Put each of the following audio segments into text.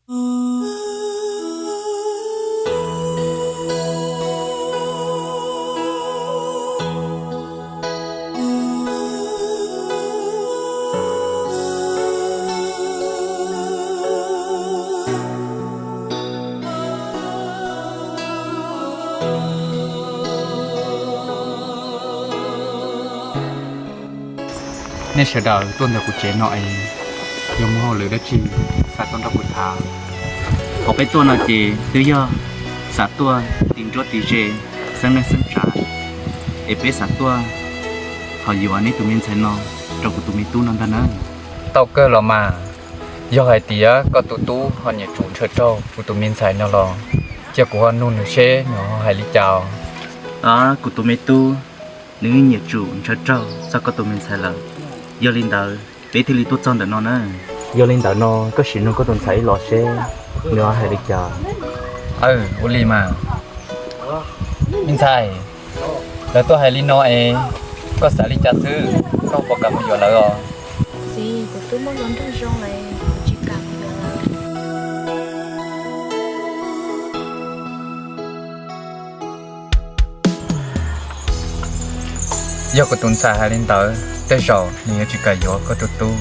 Nej sawv daws tuaj ntawm kuv tsev no es yog muaj hauj lwm dab tsi xav tuaj nrog kuv tham. Qhov peb tuaj no ces twb yog xav tuaj tiv nruab tiv ze, xeeb neej xeeb tsav, es peb xav tuaj ho yuav neb tus me ntxhais no rau kuv tus me tub no ntag na. Tau kawg los mas, yog hais tias koj tus tub ho nyiam tsum ntshaw raug kuv tus me ntxhais no los cia kuv ho nug nws seb nws ho hais li cas. Kuv tus me tub, nws nyiam tsum ntshaw raug txog koj tus me ntxhais lawm. Yog li ntawd peb thiaj li tuaj txog ntawm no na. Yog li ntawd no koj sim nug koj tus ntxhais ib los seb nws ho hais li cas. Aw, ua li mas. Me ntxhais, lawv tuaj hais li no es koj xav li cas xwb, koj puas kam mus yuav lawv os? Txiv, kuv twb muaj hluas nraug zoo lawm, kuv tsis kam mus yuav lawv. Yog kuv tus ntxhais hais li ntawd, tej zaum nws yuav tsis kam yuav koj tus tub,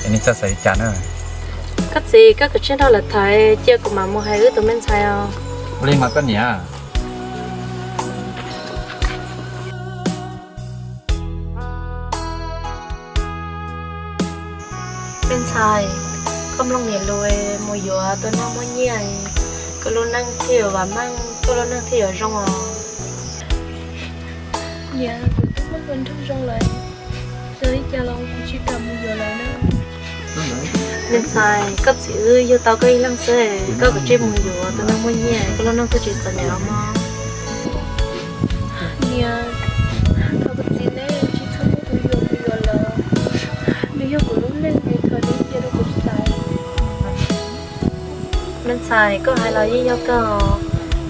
es nej txawj xav li cas na? Koj txiv, koj kav tsij nrog lawv tham, cia kuv mam mus hais wb tus me ntxhais os. Ua li mas koj niam. Me ntxhais, koj mloog niam lus, mus yuav tus neeg muaj nyiaj, koj lub neej thiaj yuav vam meej, koj lub neej thiaj yuav zoo os. Niam, kuv twb muaj hluas nraug zoo lawm, txawm li cas los kuv tsis kam mus yuav lawv na. Me ntxhais, koj txiv wb yug tau koj ib leeg xwb, koj kav tsij mus yuav tus neeg muaj nyiaj, koj lub neej thiaj tsis txom nyem os mog. Niam, thov kuv txiv neb tsis txhob muab kuv yuam mus yuav lawv, nws yog kuv lub neej, thov neb cia rau kuv xaiv. Me ntxhais, koj hais los yeej yog kawg,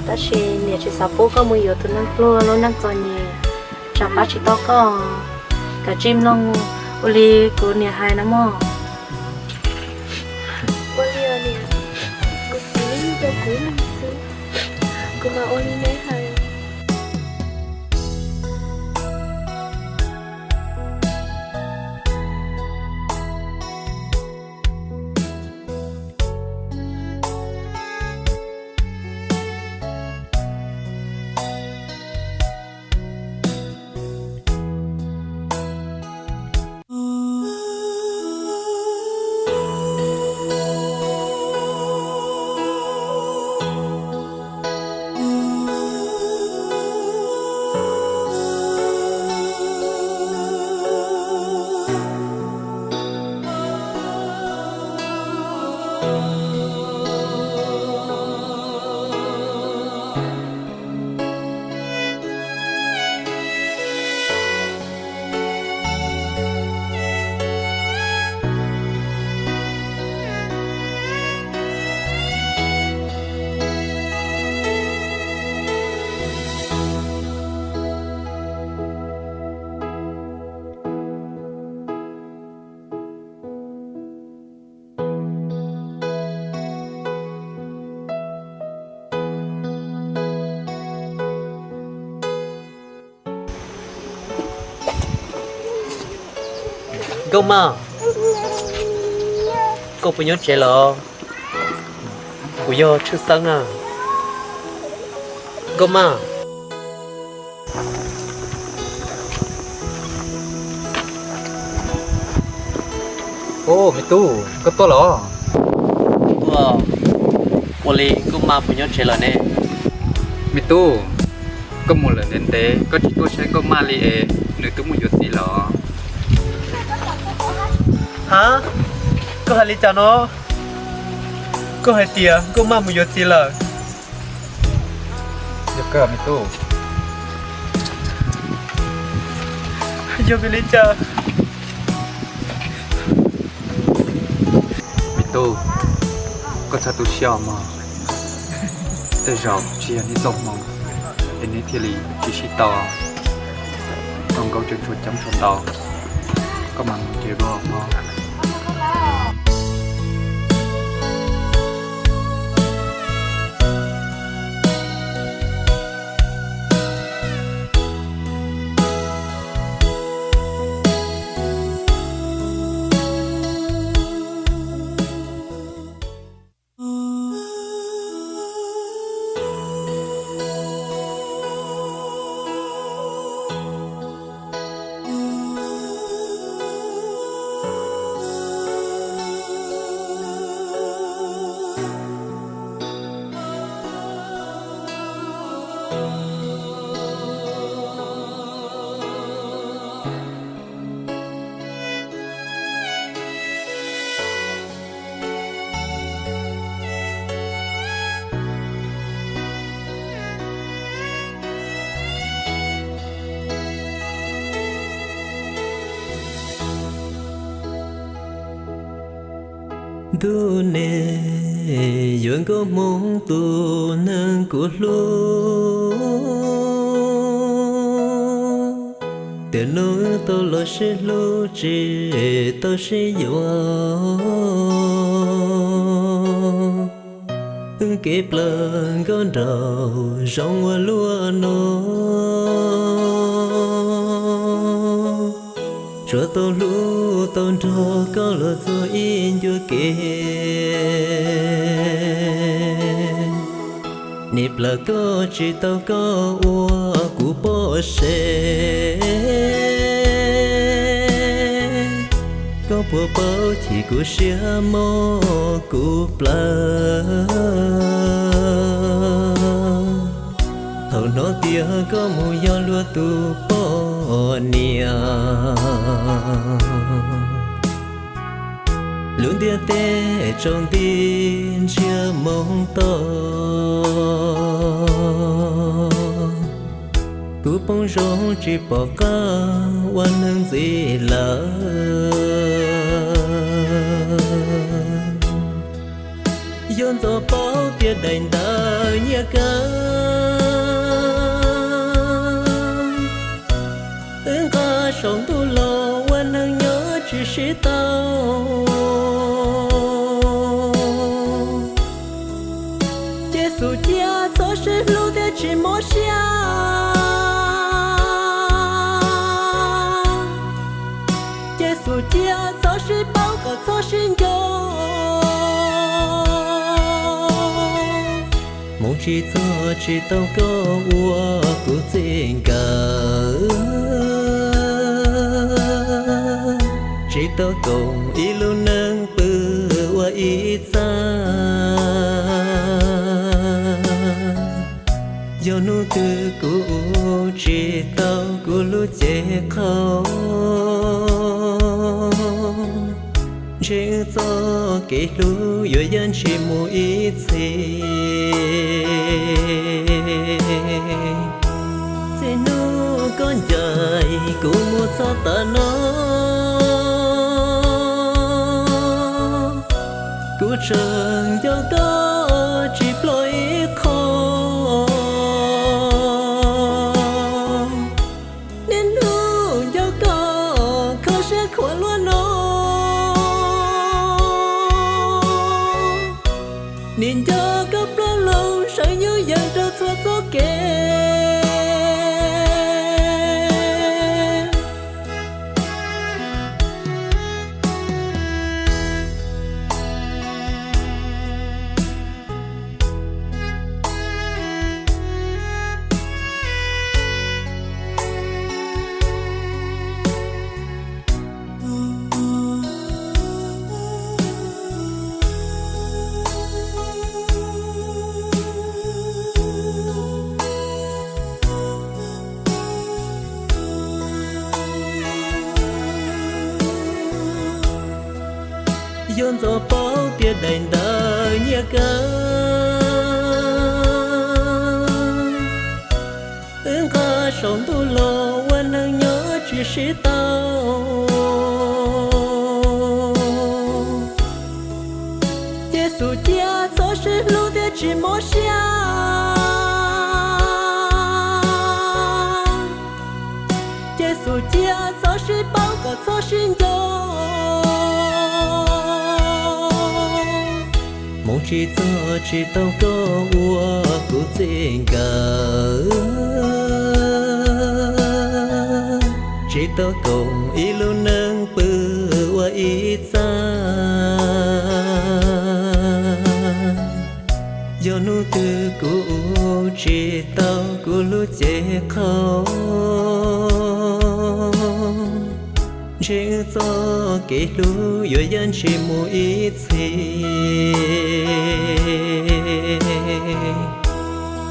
tab sis niam tsis xav pub koj mus yuav tus neeg pluag lub neej txom nyem, tsam pab tsis tau koj. Kav tsij mloog ua li kuv niam hais na mog. Ua li os niam, kuv txiv neb yeej coj kuv ib leeg xwb, kuv mam ua li neb hais. Nkauj Maj, koj puas nyob tsev lawm? Kuv yog Tshwj Xeeb na. Nkauj Maj. Ub, me tub, koj tuaj los? Tuaj. Ua li Nkauj Maj puas nyob tsev lawm ne? Me tub, koj mus lawm ntev ntev, koj tsis tuaj saib Nkauj Maj li es nws twb mus yuav txiv lawm. Ha, koj hais li cas no? Koj hais tias Nkauj Maj mus yuav txiv lawm? Yog kawg me tub. Yog vim li cas? Me tub, koj txhob tu siab mog. Tej zaum tsis yog neb txoj hmoo es neb thiaj li tsis sib tau. Koj nkaub tseem tshuav coob tshuav ntau, koj mam mus tsev dua mog. Ntuj ne, yuav nkauj hmoob tus neeg kuv hlub, tiam no wb tau los sib hlub tsis tau sib yuav. Wb kev plaws nkauj nraug zoo ua luaj no, tsuas tau hlub tau nrog koj los txog ib ncua kev. Niam plaws koj tsis tau koj ua kuv poj sev, koj puas paub chim kuv siab mob kuv plawv. Thaum hnov tias koj mus yog luag tus poj niam, lub ntiaj teb tsaus nti ntsiag moo to, kuv poob zoo tsis pom qab ua neeg ntxiv lawm. Yog ntxov paub tias daim ntawv nyiaj kawg, wb nqa saum ntuj los ua neeg nyob tsis sib tau. Ces xum cia txhob sib hlub thiab tsis mob siab. Ces xum cia txhob sib paub kom txhob sib nco. Hmoov tsis txog tsis tau koj ua kuv txij nkawm, tsis tau koom ib lub neej pw ua ib txaj. Yog hnub twg kuv tsis tau kuv lub cev qhau, ntshe wb txoj kev hlub yuav yaj ntshis mus ib txhis. Txij hnub koj ncaim kuv mus txog tav no, kuv tseem nco koj tsis ploj ib qho. Niaj hnub nco koj kho siab khuav luaj no, nim nco koj plaub loo sawv nyuj yees rau txhua txoj kev. Yog ntxov paub tias daim ntawv nyiaj kawg, wb nqa saum ntuj los ua neeg nyob tsis sib tau. Ces xum cia txhob sib hlub thiab tsis mob siab. Ces xum cia txhob sib paub kom txhob sib nco. Hmoov tsis txog tsis tau koj ua kuv txij nkawm, tsis tau koom ib lub neej pw ua ib txaj. Yog hnub twg kuv tsis tau kuv lub cev qhau, ntshe wb txoj kev hlub yuav yaj ntshis mus ib txhis.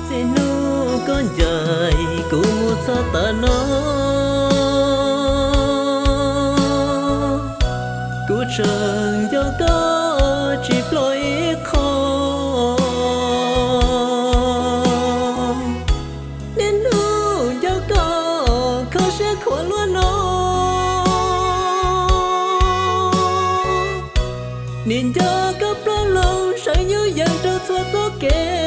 Txij hnub koj ncaim kuv mus txog tav no, kuv tseem nco koj tsis ploj ib qho. Niaj hnub nco koj kho siab khuav luaj no, nim nco kev